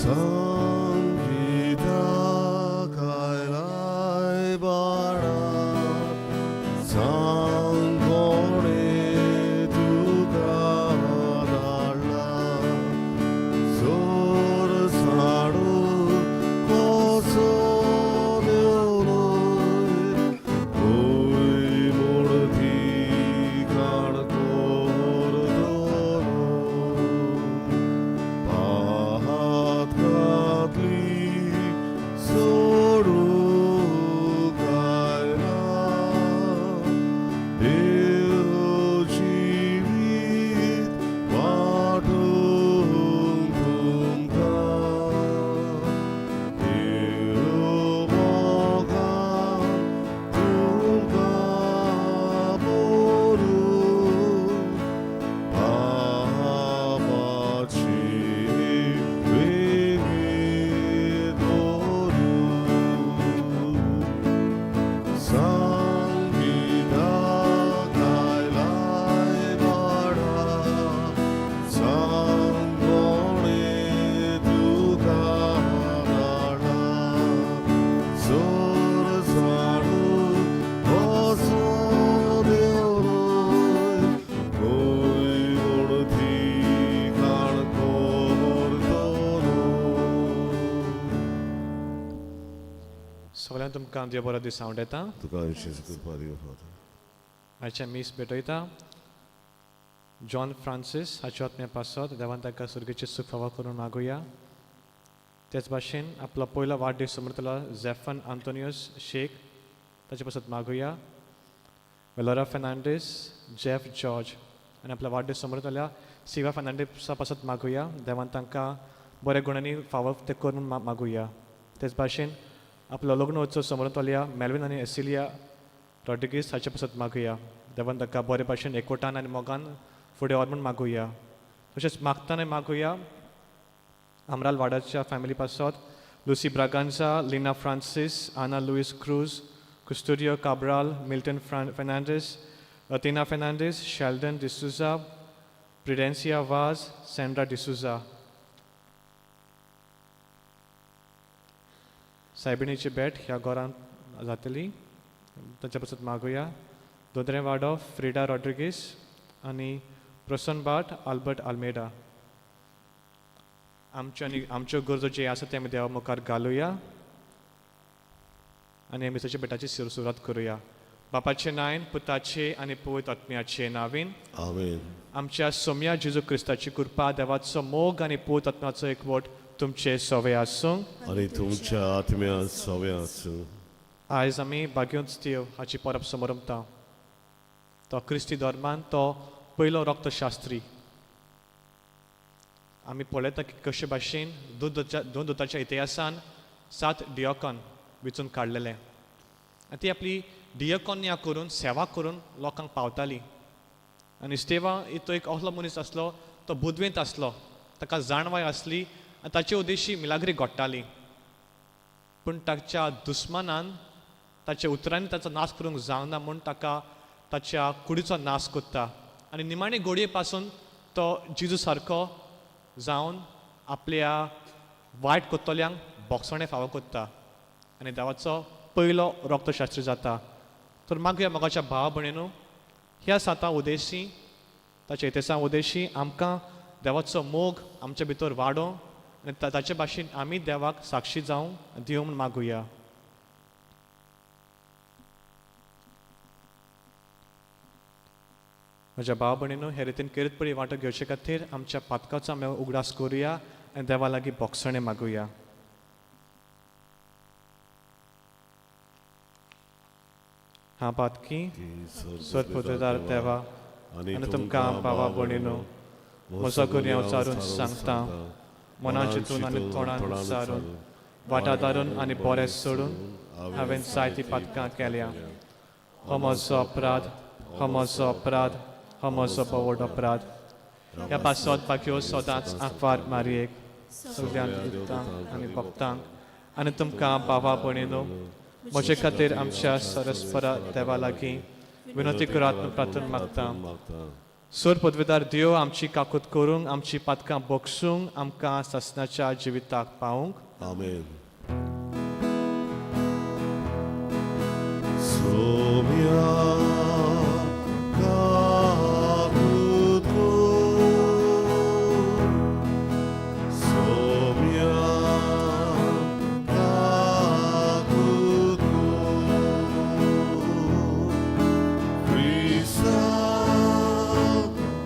सांग कित्याक आयलाय बाळा, सांग कोणें तुका धाडला, चोर साडू कसो देवलोय, कोय मोडती काण कोरतलो, पात घातली सोडूंक आयला, देव जिवीत वांटूंक तुमकां, देव मोगान तुमकां बोलूं, पापाची वेंगेंत दवरूं. सांग कित्याक आयलाय बाळा, सांग कोणें तुका धाडला, चोर साडू कसो देवलोय, कोय मोडती काण कोरतलो. सगळ्यांक तुमकां देव बरो दीस आवडटा. तुका जेजू कृपा दिवं फादर. आयच्या मीस भेटयता जॉन फ्रांसीस हाच्या आत्म्या पासत देवान ताका सुर्गेचे सुख फावो करून मागुया. तेच भाशेन आपलो पयलो वाडदीस समरतलो झेफन आंतोनियस शेख ताचे पासत मागुया. वेलोरा फेर्नांडीस, जेफ जॉर्ज आनी आपलो वाडदीस समरतल्या सिवा फेर्नांडीसा पासत मागुया. देवान तांकां बऱ्या गुणांनी फावो ते करून मागुया. तेच भाशेन आपलो लग्न उत्सव समरतल्या मेल्विन आनी एसिलिया रॉड्रिगीस हाचे पासत मागुया. देवान ताका बरे भाशेन एकवटान आनी मोगान फुडें व्हर म्हूण मागुया. तशेंच मागतना मागुया आमराल वाडाच्या फॅमिली पासत, Lucy Braganza, Lina Francis, Ana Luis Cruz, Custodio Cabral, Milton Fernandes, अतिना Fernandes, Sheldon D'Souza, Prudencia Vaz, Sandra D'Souza. सायबिणीची भेट ह्या घरांत जातली, ताच्या पासत मागुया. दोदरे वाडो फ्रिडा रॉड्रिगीस आनी प्रसन्न भाट, आल्बर्ट आल्मेडा. आमच्यो आनी आमच्यो गरजो जे आसा ते आमी देवा मुखार घालुया आनी मिसाच्या भेटाची सुरवात करुया. बापाचे नांवान, पुताचे आनी पवित्र आत्म्याचे नांवान. आमेन. आमच्या सोम्या जेजू क्रिस्ताची कृपा, देवाचो मोग आनी पवित्र आत्म्याचो एकवट तुमचे सवे आसूं. आनी तुमच्या आत्म्या सवे आसूं. आयज आमी भाग्योंच देव हाची परब समरमता. तो क्रिस्ती धर्मान तो पयलो रक्तशास्त्री. आमी पळयता की कशे भाशेन दोन दुताच्या इतिहासान 7 डियोकॉन विचून काडलेले आनी ती आपली डियोकॉन्या करून सेवा करून लोकांक पावताली. आनी स्टेवा तो एक असलो मनीस आसलो, तो बुदवेंत आसलो, ताका जाणवाय आसली आनी ताचे उद्देशी मिलाग्री घडटाली. पूण ताच्या दुस्मानान ताच्या उतरांनी ताचो नाश करूंक जावना म्हूण ताका ताच्या कुडीचो नाश करता आनी निमाणे गोडये पासून तो जेजू सारको जावन आपल्या वायट कोत्तल्यांक बोगसणें फावो करता आनी देवाचो पयलो रक्तशास्त्री जाता. तर मागया मोगाच्या भावा भयणीनू, ह्या सातां उदेशी ताच्या इतिहासा उदेशी आमकां देवाचो मोग आमच्या भितर वाडोवं आनी ताचे भाशेन आमी देवाक साक्षी जावं दिवं म्हूण मागुया. म्हज्या भाव भयणीनू, हे रितीन केरीत परी वांटो घेवचे खातीर आमच्या पातकाचो आमी उगडास करुया आनी देवा लागीं बोगसणें मागुया. हांव पातकी सरपुत्रदार देवा आनी तुमकां भावा भयणीनू म्हजो गुन्यांव चारून सांगता, मना चिंतून आनी तोंडान उच्चारून, वाटा धारून आनी बरें सोडून हांवें जायतीं पातकां केल्या. हो म्हजो अपराध, हो म्हजो अपराध, हो म्हजो व्हड अपराध. ह्या पासत बाक्यो सदांच आंकवार मारयेक, सगळ्या दुतांक आनी भक्तांक आनी तुमकां भावा भयणीनू म्हजे खातीर आमच्या सरस्परा देवा लागीं विनंती करात म्हूण प्रार्थना मागता. सोर पदवेदार देव आमची काकूत करूंक, आमची पातकां बक्षूंक, आमकां सासणाच्या जिविताक पावूंक. आमेन. सोम्या काकूत कर, सोम्या काकूत कर, क्रिस्ता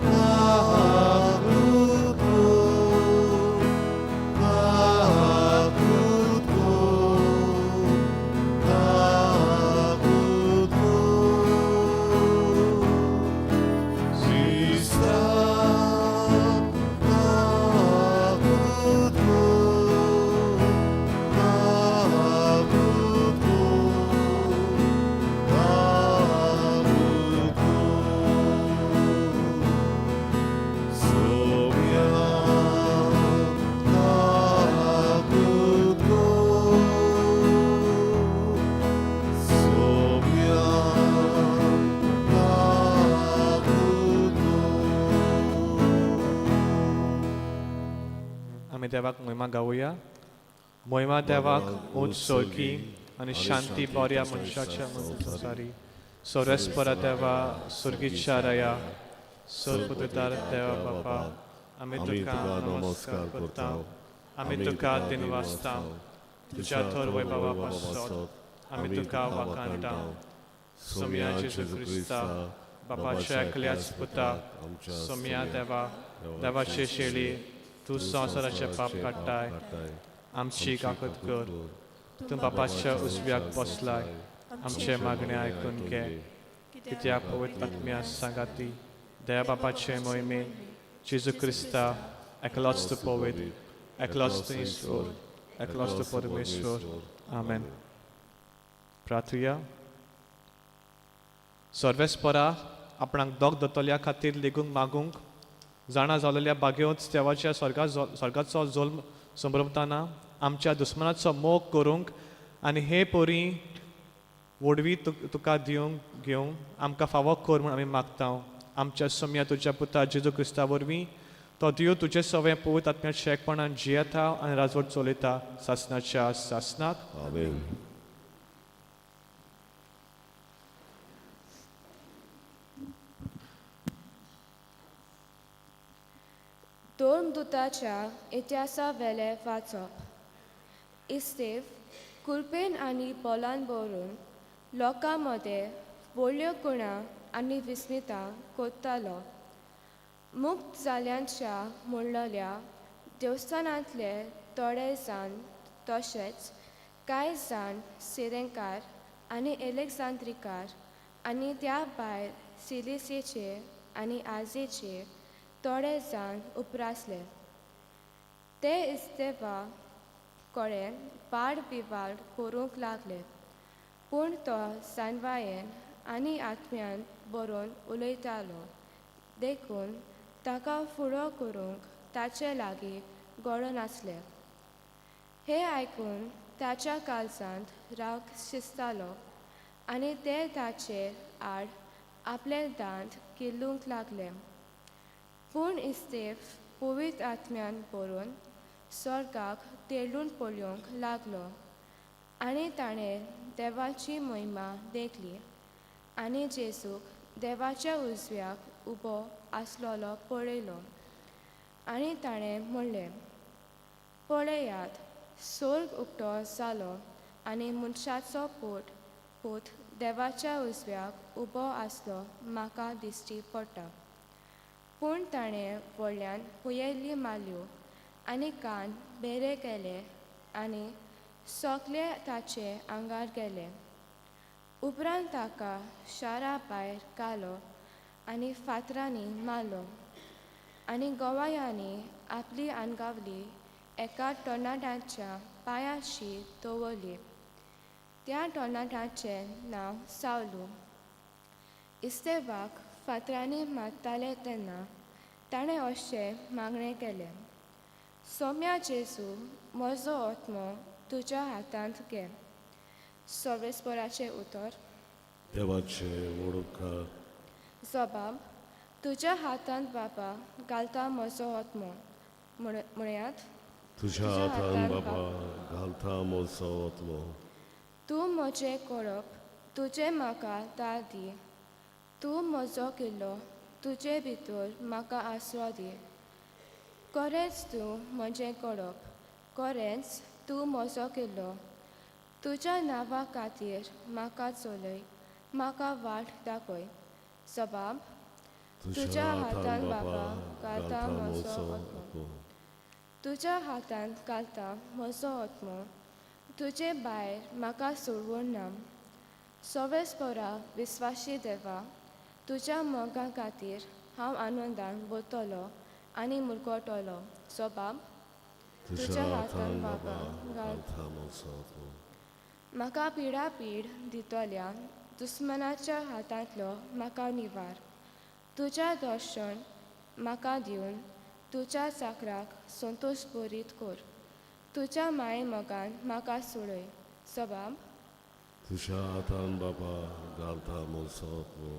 काकूत कर, काकूत कर, काकूत कर, क्रिस्ता काकूत कर, काकूत कर, काकूत कर. सोम्या काकूत कर, सोम्या काकूत कर. आमी देवाक मोहिमा गावया. मोहिमा देवाक, उंच सोळकी आनी शांती बऱ्या मनशाच्या संवसारी. सोरेस्परा देवा, सुर्गीच्या रया, सोर पुत्रदार देवा बापा, आमी तुका नमस्कार करता, आमी तुका दिनवासता. तुज्या थोर वैभवा पासत आमी तुका वाखाणटा. सोम्या जेजू क्रिस्ता, बापाच्या एकल्याच पुता, सोम्या देवा, देवाचे शेळी, तूं संवसाराचे पाप काडटाय, आमची काकत कर. तूं बापाच्या उजव्याक बसलाय, आमचे मागणे आयकून घे. कित्याक पवित्र आत्म्या सांगाती, दया बापाचे मोहिमेन, जेजू क्रिस्ता, एकलोच तूं पवित्र, एकलोच तूं ईश्वर, एकलोच तूं परमेश्वर. आमेन. प्रार्थुया. सर्वेस्परा, आपणाक दोग दतल्या खातीर लेगूंक मागूंक जाणा जालेल्या बागेवत देवाच्या स्वर्गा स्वर्गाचो जल्म संभ्रमताना आमच्या दुस्मनाचो मोग करूंक आनी हे पोरी व्हडवी तुका दिवंक घेवंक आमकां फावो कर म्हूण आमी मागता, आमच्या सोम्या तुज्या पुता जेजू क्रिस्ता वरवीं. तो देव तुजे सवें पवित्र आत्म्या शेकपणान जियेता आनी राजवट चलयता सासनाच्या सासनाक. आमेन. धर्मदूताच्या इतिहासावेलें वाचप. इस्तेफ कुलपेन आनी बोलान बरोवन लोकां मदें व्हडल्यो कुणा आनी विस्मितां कोत्तालो. मुक्त जाल्यांच्या म्हणलेल्या देवस्थानांतले थोडे जाण, तशेंच कांय जाण सिरेंकार आनी एलेक्झांद्रिकार आनी त्या भायर सिलिसेचे आनी आजेचे थोडे जाण उप्रासले. ते इस्तेवा कडेन वाद विवाद करूंक लागले, पूण तो जाणवायेन आनी आत्म्यान बरोवन उलयतालो, देखून ताका फुडो करूंक ताचे लागीं घडनासलें. हें आयकून ताच्या काळजांत राग शिजतालो आनी ते ताचे आड आपले दांत किल्लूंक लागले. पूण इस्तेफ पवित्र आत्म्यान बरोवन स्वर्गाक तेळून पळोवंक लागलो आनी ताणें देवाची महिमा देखली आनी जेजूक देवाच्या उजव्याक उबो आसलेलो पळयलो. आनी ताणें म्हणलें, पळयात, स्वर्ग उक्तो जालो आनी मनशाचो पूत देवाच्या उजव्याक उबो आसलो म्हाका दिश्टी पडटा. पूण ताणें व्हडल्यान हुयेली मारल्यो आनी कान बेरे केले आनी सगळे ताचे आंगार गेले. उपरांत ताका शारा भायर घालो आनी फातरांनी मारलो आनी गोवायांनी आपली आंगावली एका तरणाट्याच्या पांयाशी दवरली. त्या तरणाट्याचें नांव सावलू. इस्तेवाक फातरांनी मारताले तेन्ना ताणें अशें मागणें केलें, सोम्या जेजू, म्हजो आत्मो तुज्या हातांत घे. सर्वेस्पराचें उतर. देवाचे व्हड उपकार. जबाब. तुज्या हातांत बाबा घालता म्हजो आत्मो म्हणयात. तुज्या हातान बाबा घालता म्हजो आत्मो. तूं म्हजें कोळप, तुजें म्हाका दार दी. तूं म्हजो किल्लो, तुजे भितर म्हाका आसरो दी. खरेंच तूं म्हजें कोळप, खरेंच तूं म्हजो किल्लो. तुज्या नांवा खातीर म्हाका चलय, म्हाका वाट दाखय. सबाब. तुज्या हातान बाबा घालता म्हजो आत्मो. तुज्या हातांत घालता म्हजो आत्मो. तुजे भायर म्हाका सोडवून ना. सवेस्परा विस्वाशी देवा, तुज्या मोगा खातीर हांव आनंदान वतलो आनी मुरगटलो. सबाब. तुज्या हातान बाबा घालता म्हजो आत्मो. म्हाका पिडा पीड दितल्या दुस्मनाच्या हातांतलो म्हाका निवार. तुज्या दर्शन म्हाका दिवन तुज्या चाकराक संतोश बरीत कर. तुज्या माये मोगान म्हाका सोडय. सबाब. तुज्या हातान बाबा घालता म्हजो आत्मो.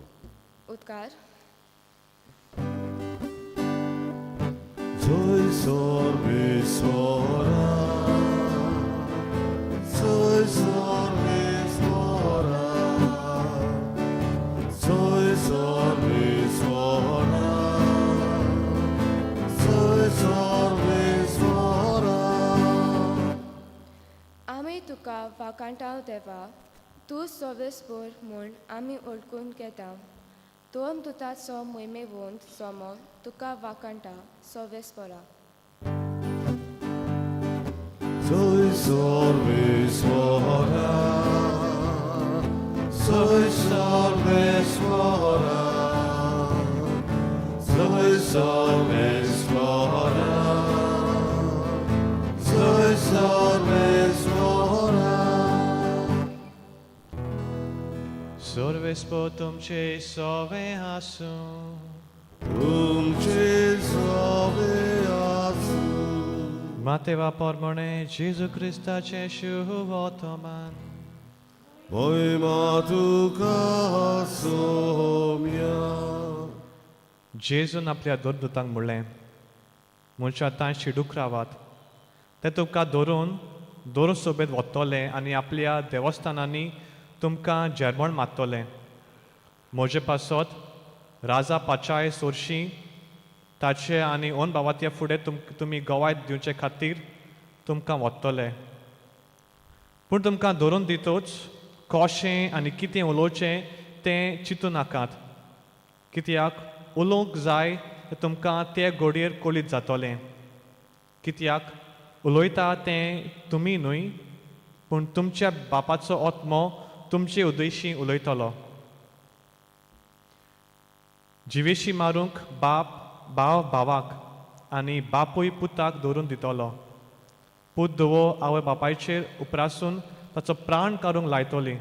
उदकार. जय सर्वेश्वरा, जय सर्वेश्वरा, जय सर्वेश्वरा, जय सर्वेश्वरा. आमी तुका वाखाणटाव देवा, तूं सवेस्पर म्हूण आमी वळखून घेता. दोन दुताचो मोहिमेवंत सोमो तुका वाखाणटा सवेस्परा. जय सर्वेश्वरा, जय सर्वेश्वरा, जय सर्वेश्वरा, जय सर्वेश्वरा. सर्वेस्पर तुमचे सवे आसूं. तुमचे सवे आसूं. मातेवा परमणे जेजू क्रिस्ताचें शुभवर्तमान. महिमा तुका सोम्या. जेजून आपल्या दोन दुतांक म्हणलें, मनशां तांय शिडूक रावात. ते तुमकां धरून दोर सोबेत वतले आनी आपल्या देवस्थानांनी तुमकां जेरमण मारतले. म्हजे पासत राजा पाचाय सोरशी ताचे आनी ओन बाबात्या फुडें तुमी गवाय दिवचे खातीर तुमकां वतले. पूण तुमकां धरून दितूच कशें आनी कितें उलोवचें तें चिंतू नाकात, कित्याक उलोवंक जाय तें तुमकां ते घडयेर कळीत जातलें. कित्याक उलयता तें तुमी न्हय, पूण तुमच्या बापाचो आत्मो तुमचे उद्देशी उलयतलो. जिवेशी मारूंक बाप भाव भावाक आनी बापूय पुताक धरून दितलो. पूत धुवो आवय बापायचेर उपरासून ताचो प्राण काडूंक लायतली.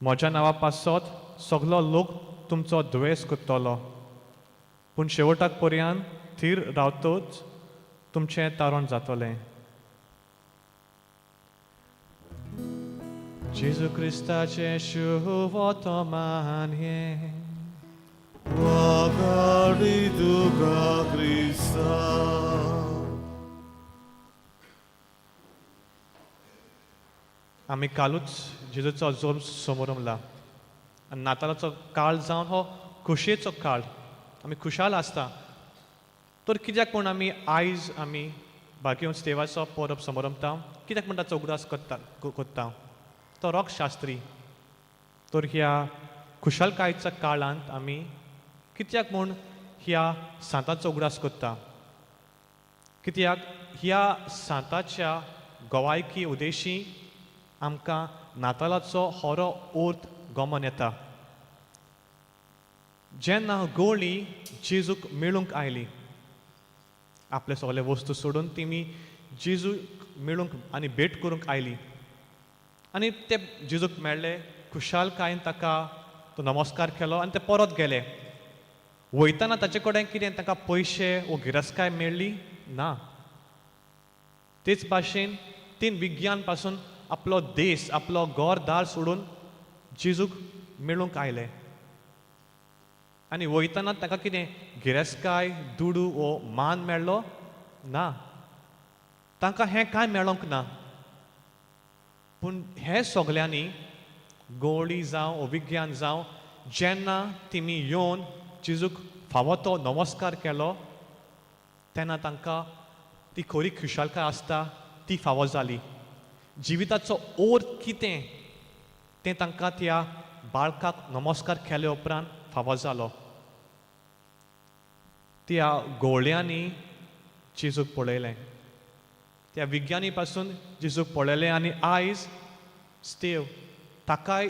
म्हज्या नांवा पासत सगलो लोक तुमचो दुयेंस करतलो, पूण शेवटाक पर्यंत थीर रावतोच तुमचें तारण जातलें. जेजू क्रिस्ताचें शुभवर्तमान हें. वाखाणी तुका क्रिस्ता. आमी कालूच जेजूचो जल्म समोरमला आनी नातालाचो काळ जावन हो खोशयेचो काळ, आमी खुशाल आसता. तर कित्याक म्हूण आमी आयज आमी भाग्यवंत देवाचो परब समरमता? कित्याक म्हूण ताचो उगडास करता? तो रोग शास्त्री. तर ह्या खुशालकायेच्या काळांत आमी कित्याक म्हूण ह्या सांताचो उगडास करता? कित्याक ह्या सांताच्या गवायकी उदेशी आमकां नातालाचो होरो अर्थ गमन येता. जेन्ना गोळी जेजूक मेळूंक आयली, आपले सगळे वस्तू सोडून तिमी जेजूक मेळूंक आनी भेट करूंक आयली आनी ते जेजूक मेळ्ळे, खुशालकायेन ताका तो नमस्कार केलो आनी ते परत गेले. वयतना ताचे कडेन कितें ताका पयशे वो गिरस्काय मेळ्ळी ना. तेच भाशेन तीन विज्ञान पासून आपलो देश, आपलो घर दार सोडून जेजूक मेळूंक आयले. आनी वयतना ताका कितें गिरेस्तकाय, दुडू वो मान मेळ्ळो ना. तांकां हें कांय मेळोंक ना. पूण हे सगल्यांनी गोवळी जावं वो विज्ञान जावं, जेन्ना तेमी येवन जेजूक फावो तो नमस्कार केलो तेन्ना तांकां ती खरी खुशालकाय आसता ती फावो जाली. जिविताचो अर्थ कितें तें तांकां त्या बाळकाक नमस्कार केले उपरांत फावो जालो. त्या गोवळ्यांनी जेजूक पळयलें, त्या विज्ञानी पासून जेजूक पळयलें आनी आयज स्तेव ताकाय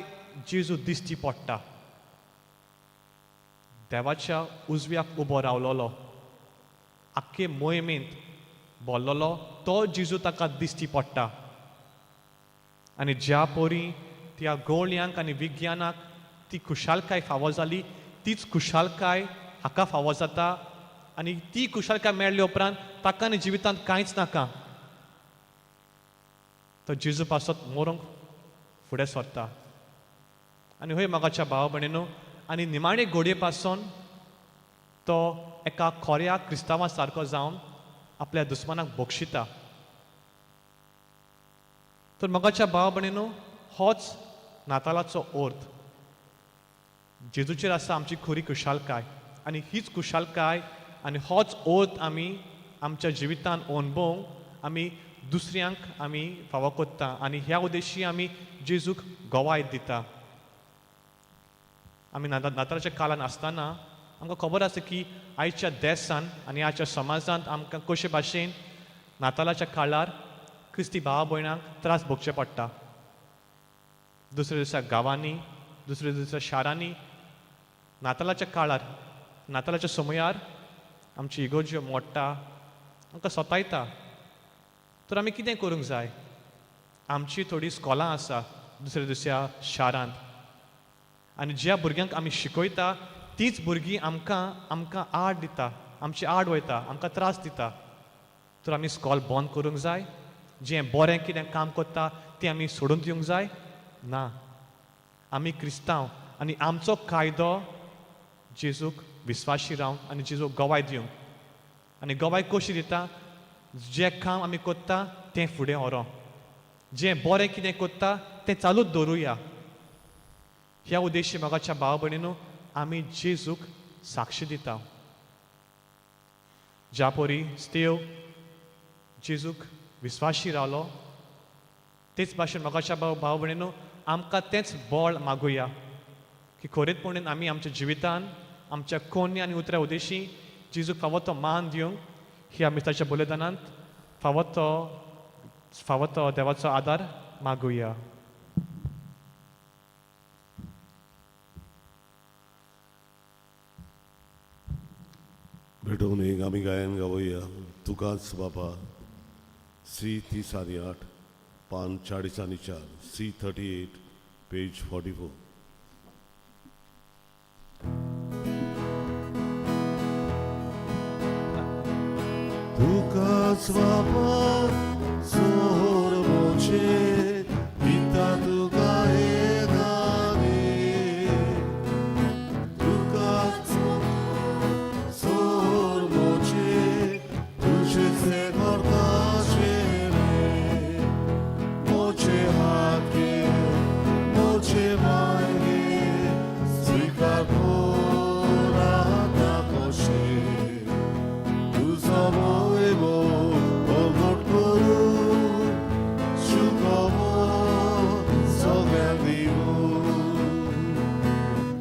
जेजू दिश्टी पडटा. देवाच्या उजव्याक उबो रावलोलो, आख्खे मोहिमेंत बोल्लोलो तो जेजू ताका दिश्टी पडटा. आनी ज्या परी त्या गोवळ्यांक आनी विज्ञानाक ती खुशालकाय फावो जाली तीच खुशालकाय हाका फावो जाता. आनी ती खुशालकाय मेळ्ळे उपरांत ताका आनी जिवितांत कांयच नाका. तो जेजू पासत मरूंक फुडें सरता. आनी हय मोगाच्या भाव भयणीनो, आनी निमाणे घोडये पासून तो एका खोऱ्या क्रिस्तांवा सारको जावन आपल्या दुस्मानाक बक्षिता. तर मोगाच्या भाव भयणीनो, होच नातालाचो अर्थ. जेजूचेर आसा आमची खरी खुशालकाय आनी हीच खुशालकाय आनी होच अर्थ आमी आमच्या जिवितान अणभवूंक आमी दुसऱ्यांक आमी फावो कोत्ता आनी ह्या उद्देशी आमी जेजूक गवाय दिता. आमी नातालाच्या काळान आसतना आमकां खबर आसा की आयच्या देसान आनी आयच्या समाजांत आमकां कशे भाशेन नातालाच्या काळार क्रिस्ती भावा भयणांक त्रास भोगचे पडटा. दुसऱ्या दुसऱ्या गांवांनी, दुसऱ्या दुसऱ्या शारांनी नातालाच्या काळार, नातालाच्या समयार आमची इगोर्ज्यो मोडटा, आमकां सतायता. तर आमी कितें करूंक जाय? आमची थोडीं स्कॉलां आसा दुसऱ्या दुसऱ्या शारांत आनी ज्या भुरग्यांक आमी शिकयता तीच भुरगीं आमकां आमकां आड दिता, आमची आड वयता, आमकां त्रास दिता. तर आमी स्कॉल बंद करूंक जाय? जें बरें कितें काम करता तें आमी सोडून दिवंक जाय? ना. आमी क्रिस्तांव आनी आमचो कायदो जेजूक विस्वाशी रावन आनी जेजूक गवाय दिवंक. आनी गवाय कशी दिता? जें काम आमी करता तें फुडें व्हरों, जें बरें कितें करता तें चालूच दवरुया. ह्या उद्देशी मोगाच्या भाव भयणीनो आमी जेजूक साक्षी दिता. ज्या परी स्तेव जेजूक विस्वाशी रावलो तेच भाशेन मोगाच्या भाव भयणीनो आमकां तेंच बळ मागुया की खरेपणीन आमी आमच्या जिवितान आमच्या कोन्य आनी उतऱ्या उद्देशी जेजूक फावो तो मान दिवंक ह्या मिसाच्या बलिदानांत फावो तो देवाचो आदार मागुया. भेटोवन एक आमी गायन गावया तुकाच बापा. सी 38, पान 44, सी 38, पेज 44. तुकाच बापा सोर मोचे पिता तुका हे गाणे. तुकाच सोर मोचे तुझे से करता शेरे. मोचे हात घे मोचे पाय घे स्वीकार कोरा कशे. तुजो वैभव प्रगट करूं सुखबर सगळ्यांक दिवूं.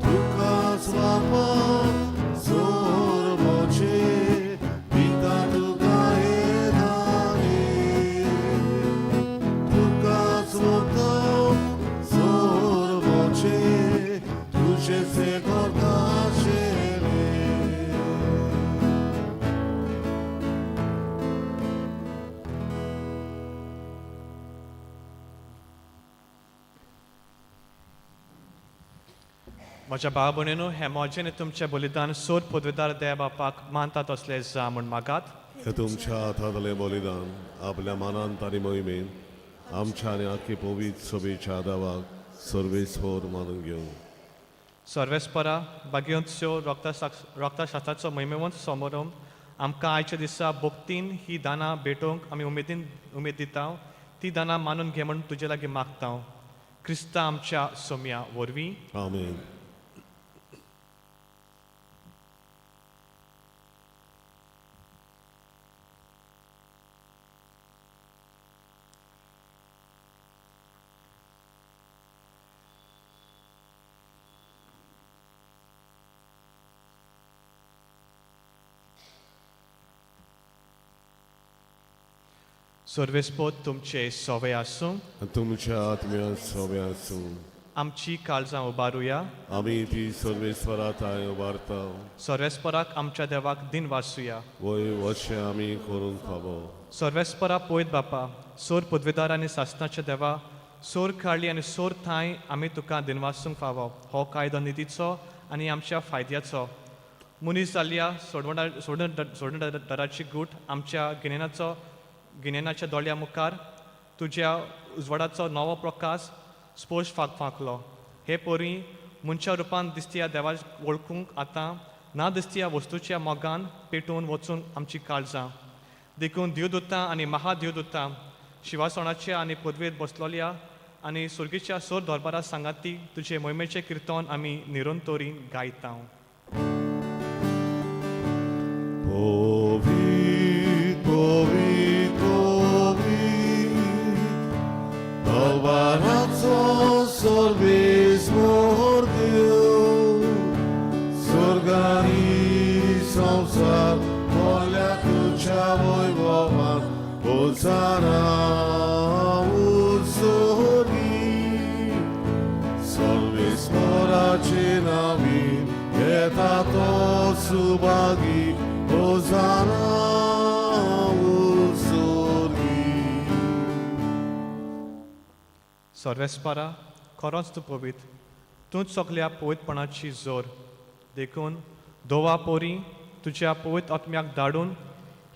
तुकाच बापा जोर मोचे पिता तुका हे दाने. तुकाच मोगता जोर मोचे तुझे से करता शेरे. म्हज्या भाव भयणीनो, हें म्हजें आनी तुमचें बलिदान सोद पदवेदार देव बापाक मानता तसलें जा म्हूण मागात. हे तुमच्या हातांतलें बलिदान आपल्या मनांत आनी मोहिमेन आमच्या आनी आख्खी पवित्र सभेच्या देवाक सर्वेस्वर मानून घेवं. सर्वेस्परा बागेवंतस्यो रक्तशास्त्राचो महिमेवंत समारंभ आमकां आयच्या दिसा भक्तीन ही दानां भेटोवंक आमी उमेदीन उमेद दिता. ती दानां मानून घे म्हूण तुजे लागीं मागता, क्रिस्ता आमच्या सोम्या वरवीं. आमेन. सर्वेस्पोत तुमचे सोवे आसूं. आनी तुमच्या आत्म्यान सोबे आसूं. आमची काळजां उबारुया. आमी ती सर्वेस्वरा थांय उबारता. सर्वेस्पराक आमच्या देवाक दिन वाचुया. वय वशें आमी करूंक फावो. सर्वेस्परा पयत बापा, सोर पदवेदार आनी सासणाच्या देवा, सोर काळी आनी सोर थांय आमी तुका दिनवासूंक फावो. हो कायदो नितीचो आनी आमच्या फायद्याचो. मनीस जाल्ल्या सोडवणा सोडणदाराची गूट आमच्या गिन्यानाच्या दोळ्या मुखार तुज्या उजवाडाचो नवो प्रकाश स्पोश फांकलो. हे परी मनशा रुपान दिसत्या देवा वळखूंक आतां ना दिसत्या वस्तूच्या मोगान पेटून वचून आमची काळजां. देखून देवदूतां आनी महादेवदूतां शिवासणाच्या आनी पदवेर बसलोल्या आनी सुर्गीच्या सोर दरबारा सांगाती तुजे मोहिमेचें किर्तन आमी निरंतरी गायता. पवित्र, पवित्र, पवित्र, दरबाराचो सर्वेस्पर देव, स्वर्गानी संवसार भरल्या तुज्या वैभवान. होसाना उत्सवी, सर्वेस्पराचे नावीन येता तो सुभागी. होसाना उत्सवी. सर्वेस्परा, खरोच तूं पवित्र, तूंच सगल्या पवित्रपणाची जोर. देखून दोवा पोरी तुज्या पवित्र आत्म्याक धाडून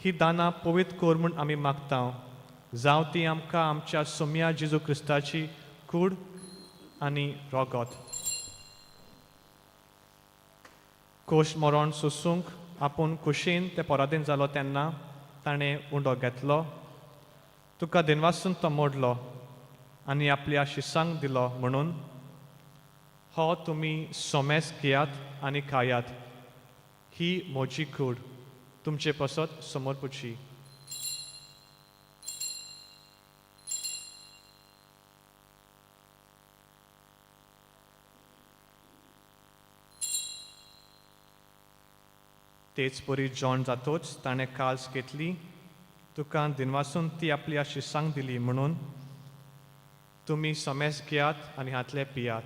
ही दानां पवित्र कर म्हूण आमी मागता. जावं ती आमकां आमच्या सोम्या जेजू क्रिस्ताची कूड आनी रोगत. कोश मरण सोसूंक आपूण खोशयेन ते पराधीन जालो तेन्ना ताणें उंडो घेतलो, तुका दिनवासून तो मोडलो आनी आपल्या शिसांक दिलो म्हणून, हो तुमी सोमेस घेयात आनी खायात, ही म्हजी कूड तुमचे पसत समर्पुची. तेच परी जॉन जातोच ताणें काल्स घेतली, तुका दिनवासून ती आपल्या शिसांक दिली म्हणून, तुमी समेस घेयात आनी हांतले पियात,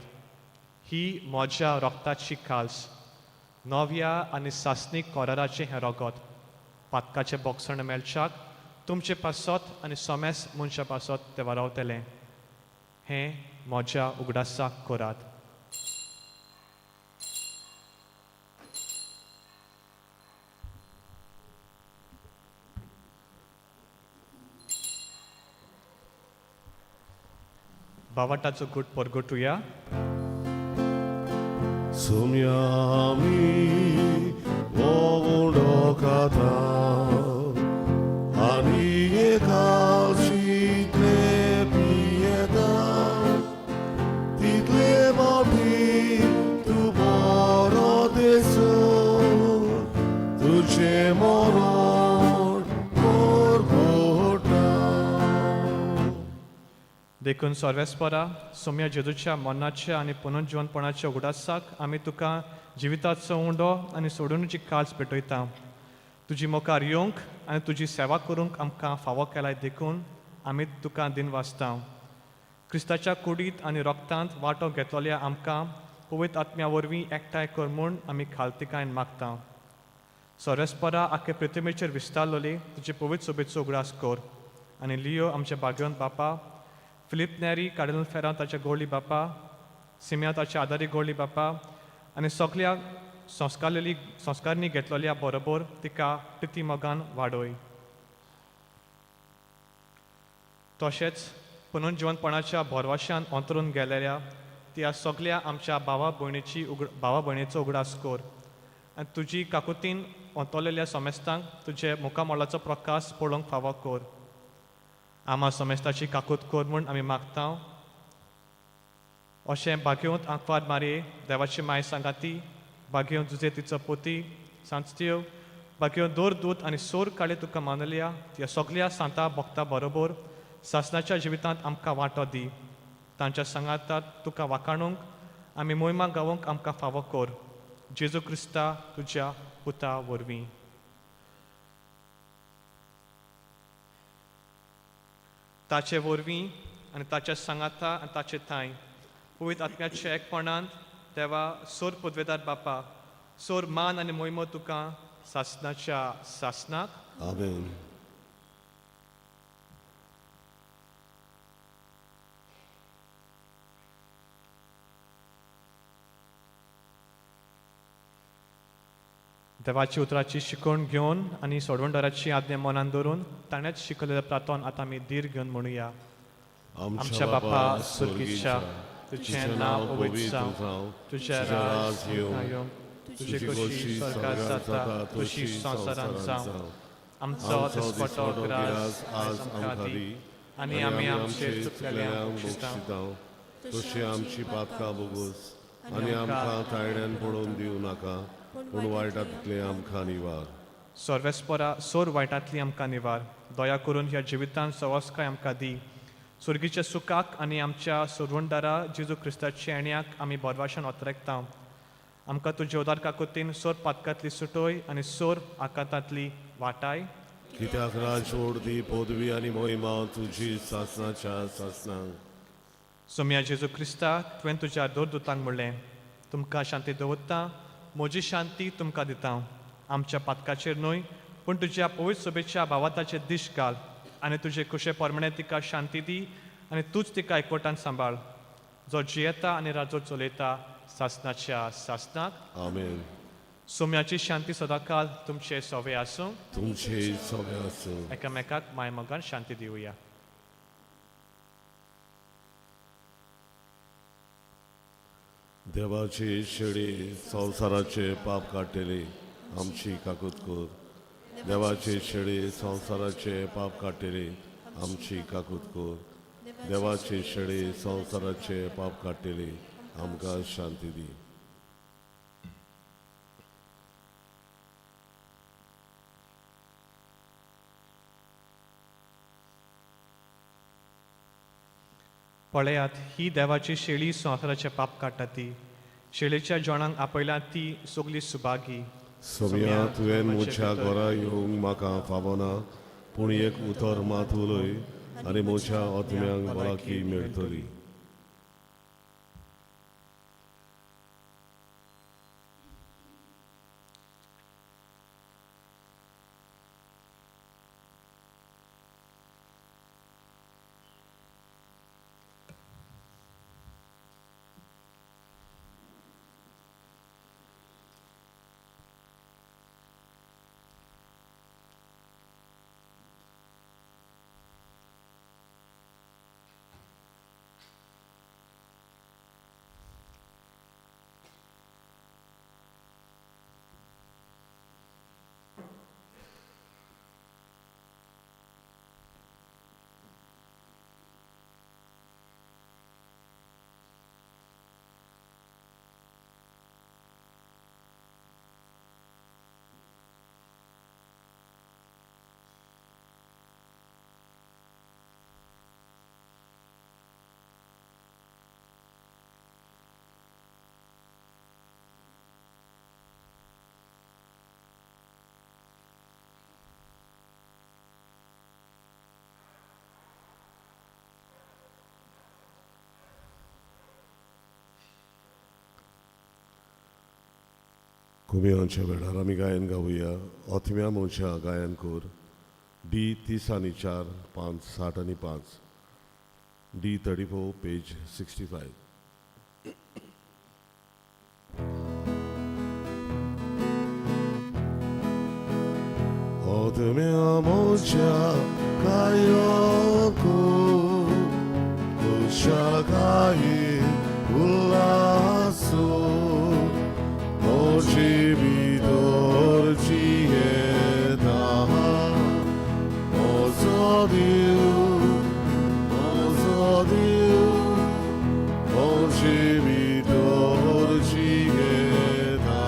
ही म्हज्या रोगताची काल्स, नव्या आनी सासणीक कोराराचें हें रोगत, पातकाचें बोगसण मेळच्याक तुमचे पासत आनी सोमेस मनशा पासत तें वारावतलें. हें म्हज्या उगडासाक करात. बावाटाचो गूट परगटुया. सोम्यामी उंडो खाता आनी एकाशितले पियेता, तितले फावटी तूं बरो देसो, तुजें मरण परगटा. देखून सर्वेस्परा, सोम्या जेजूच्या मरणाच्या आनी पुनर्जिवनपणाच्या उगडासाक आमी तुका जिविताचो उंडो आनी सोडूनची काळज पेटयता. तुजी मुखार येवंक आनी तुजी सेवा करूंक आमकां फावो केलाय, देखून आमी तुका दिन वाचता. क्रिस्ताच्या कुडींत आनी रोगतांत वांटो घेतलोल्या आमकां पवित्र आत्म्या वरवीं एकठांय कर म्हूण आमी खालतिकायन मागता. सर्वेस्परा, आख्खे पृथ्वीचेर विस्तारलोली तुजे पवित्र सोबेचो उगडास कर आनी लियो आमच्या भाग्यवंत बापा, फिलीप नेरी कार्डिनल फेरांव ताच्या गोळी बापा, सिमिया ताच्या आदारी गोळी बापा आनी सगल्या संस्कारलेली संस्कारणी घेतलोल्या बरोबर तिका प्रिती मोगान वाडोय. तशेंच पुनर्जिवनपणाच्या भरवशान अंतरून गेलेल्या त्या सगल्या आमच्या भावा भयणीची उगड भावा भयणीचो उगडास कर आनी तुजी काकुतीन ओतोलेल्या समेस्तांक तुजे मुखामोलाचो प्रकाश पळोवंक फावो कर. आमा समेस्ताची काकूत कर म्हूण आमी मागता. अशें भाग्यवंत आंकवार मारये देवाची माय सांगाती, भाग्यवंत जुजे तिचो पोती सांचत्यो, भाग्यवंत दोर दूत आनी सोर काळे तुका मानल्या त्या सगल्या सांता भक्ता बरोबर सासनाच्या जिवितांत आमकां वांटो दी. तांच्या सांगातात तुका वाखाणूंक आमी मोहिमा गावोंक आमकां फावो कर. जेजू क्रिस्ता तुज्या पुता वरवीं. ताचे वरवीं आनी ताच्या सांगाता आनी ताचे थांय पवित्र आत्म्याच्या एकपणांत देवा सोर पदवेदार बापा, सोर मान आनी मोहिमो तुका सासनाच्या सासनाक. आमेन. देवाची उतराची शिकवण घेवन आनी सोडवणदाराची आज्ञा मनान दवरून ताणेंच शिकयलेल्या प्रातोन आतां आमी धीर घेवन म्हणुया. आमच्या बापा सुर्गीच्या, तुजें नांव पवित्र जावं, तुजें राज येवं, तुजी खोशी स्वर्गात जाता तशी संवसारांत जावं. आमचो दिसपटो ग्रास आज आमकां दी आनी आमी आमचे चुकलेल्यांक बक्षिता तशी आमची पातकां बोगोस आनी आमकां तायण्यान पडोवन दिवं नाका, पूण वायटांतले आमकां निवार. सर्वेस्परा सोर वायटांतली आमकां निवार. दया करून ह्या जिवितांत सवासकाय आमकां दी. सुर्गीच्या सुखाक आनी आमच्या सोडवणदारा जेजू क्रिस्ताच्या येण्याक आमी बरवाशान ओतरेकता. आमकां तुज्या उदार काकुतीन सोर पातकांतली सुटोय आनी सोर आकांतांतली वाटाय. कित्याक राज ती पदवी आनी मोहिमा तुजी सासनाच्या सासनाक. सोम्या जेजू क्रिस्ता, तुवें तुज्या दोर दुतांक म्हणलें, तुमकां शांती दवरता, म्हजी शांती तुमकां दिता. आमच्या पातकाचेर न्हय पूण तुज्या पवित्र सोबेच्या भावाताचेर दीश घाल आनी तुजे कुशे परमणे तिका शांती दी आनी तूंच तिका एकवटान सांबाळ, जो जियेता आनी राजो चलयता सासनाच्या सासनाक. आमेन. सोम्याची शांती सदांकाल तुमचे सोवे आसूं. तुमचे सगळे आसूं. एकामेकाक मायमोगान शांती दिवया. देवाची शेळी संवसाराचे पाप काडटली, आमची काकूत कर. देवाची शेळी संवसाराचे पाप काडटली, आमची काकूत कर. देवाची शेळी संवसाराचे पाप काडटली, आमकां शांती दी. पळयात, ही देवाची शेळी संवसाराचे पाप काडटा ती. शेळीच्या जेवणाक आपयल्या ती सगली सुभागी. सोम्या, तुवें म्हज्या घरा येवंक म्हाका फावना, पूण एक उतर मात उलय आनी म्हज्या आत्म्यांक भलायकी मेळटली. कुमियांच्या वेळार आमी गायन गावया. ओथम्या म्हज्या गायन कर. डी 30 आनी 4 5 60 आनी 5, डी 34 पेज 65. ओथम्या म्हज्या गायन कर, खुशालकायेन उल्हास. आसो म्हजे भितर जियेता म्हजो देव म्हजो देव म्हजे भितर जियेता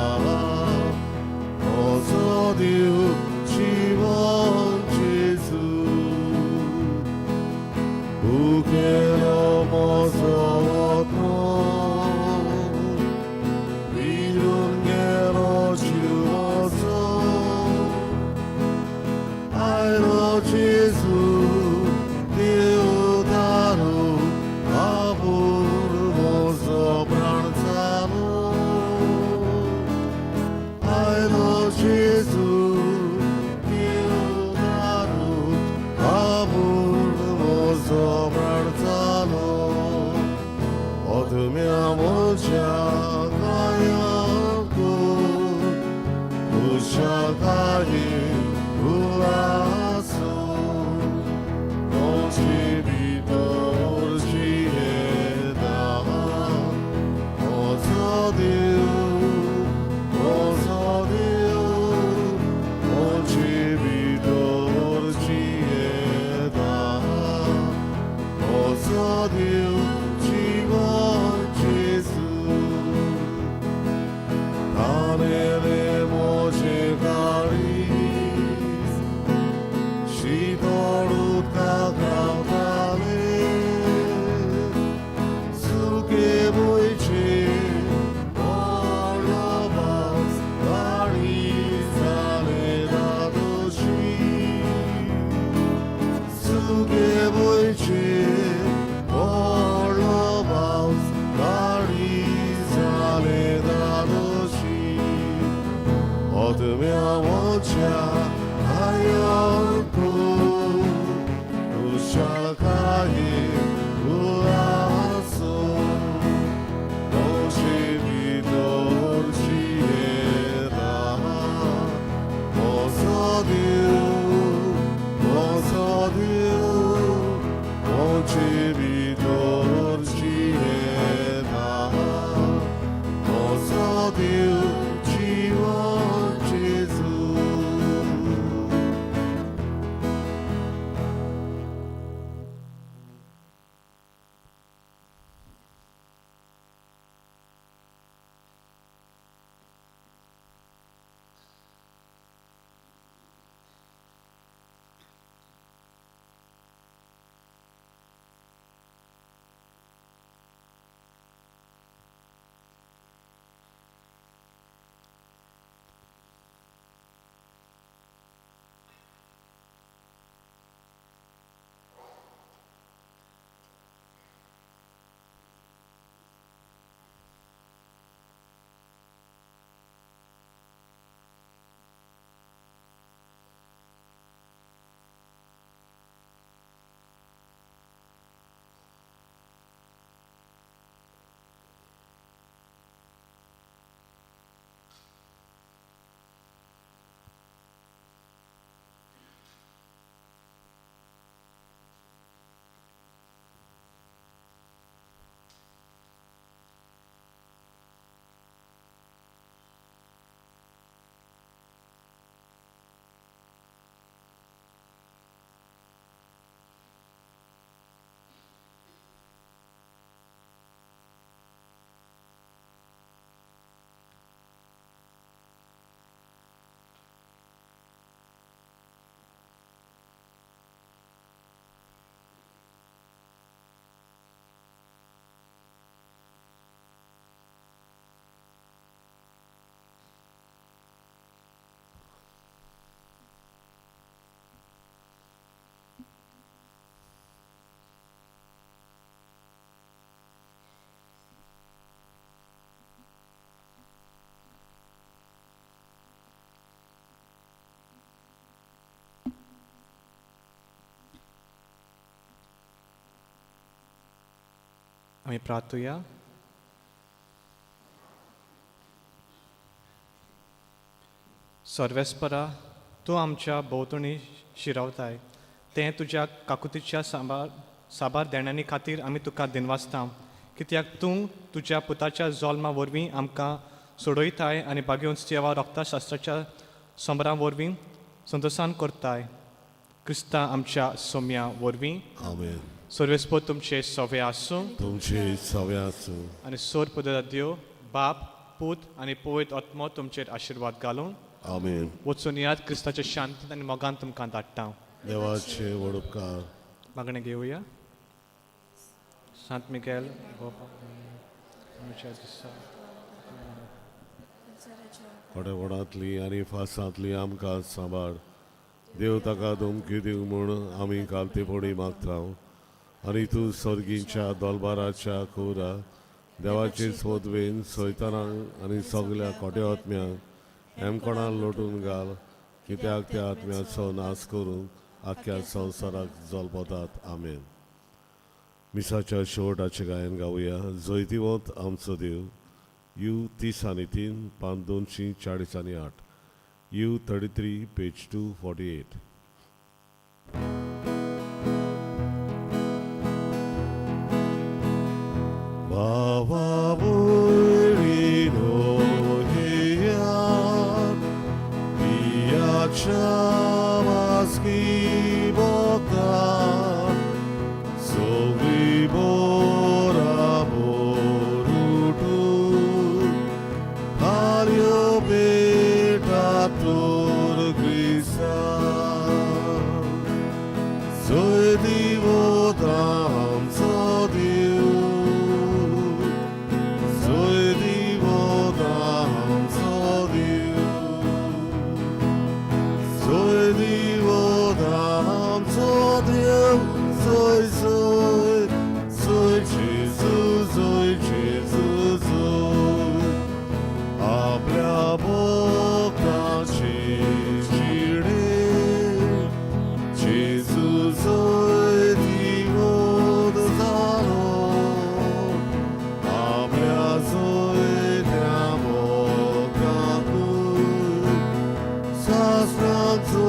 म्हजो देव जिवन जेजू उकेलो म्हजो आत्मो विरून गेलो जीव म्हजो आयलो जेजू देवदारो आपूण म्हजो प्राण जालो आयलो जेजू देवदारो आपूण म्हजो प्राण जालो अदम्या म्हज्या कायाक कुशाकाये उलासो म्हजे भितर जियेता म्हजो देव म्हजो देव म्हजे भितर जियेता म्हजो देव जिवन जेजू तानेले म्हजे काळीज शीतळ उदकाक रावताले सुके भुंयचे व्हडलो पावस काळीज जालें धादोशी सुके भुंयचे व्हडलो पावस काळीज जालें धादोशी अदम्या म्हज्या कायाक कुशाळकाये उलासो म्हजे भितर जियेता म्हजो देव म्हजो देव म्हजे भितर जियेता म्हजो देव जिवन जेजू. आमी प्रार्थुया. सर्वेस्परा, तूं आमच्या भोंवतणी शिरावताय तें तुज्या काकुतीच्या साबार साबार देण्यांनी खातीर आमी तुका दिनवासता. कित्याक तूं तुज्या पुताच्या जोल्मा वरवीं आमकां सोडयताय आनी बागेवन देवा रक्तशास्त्राच्या समरां वरवीं संतोसान करताय. क्रिस्ता आमच्या सोम्या वरवीं. आमेन. सर्वेस्पद तुमचे सवे आसूं. तुमचे सवे आसूं. आनी सोर पदरा देव बाप, पूत आनी पवित्र आत्मो तुमचेर आशिर्वाद घालून. आमेन. वचून यात, क्रिस्ताच्या शांतीन आनी मोगान तुमकां धाडटा. देवाचे व्हड उपकार. मागणें घेवया. सांत मिगेल आमच्या दिसा कोडेवडांतली आनी फासांतली आमकां सांबाळ. देव ताका धमकी दिवं म्हूण आमी कालते मागता. आनी तूं सर्गीच्या दोलबाराच्या कुरा देवाचे सोदवेन सैतानांक आनी सगल्या खोट्या आत्म्यांक हेमकोणान लोटून घाल, कित्याक त्या आत्म्याचो नाश करून आख्ख्या संवसाराक जल्पतात. आमेन. मिसाच्या शेवटाचें गायन गावया. जैतिवंत आमचो देव. You 30 आनी 3, पान 248. U 33, page 248. भावा भयणीनो हेयात, पियाच्या वासकी भोगता, सगळी बोराबोर उठून थारयो पेटा तोर क्रिस्तांव. जय दिवो आमचो देव, जय दिवो आमचो देव, जय दिवो आमचो देव, जय जय जय जेजू, जय जेजू जय. आपल्या भक्ताचे जिणे जेजू जैतिवंत जालो, आपल्या जैत्या भक्तांकूय शास्त्रांचो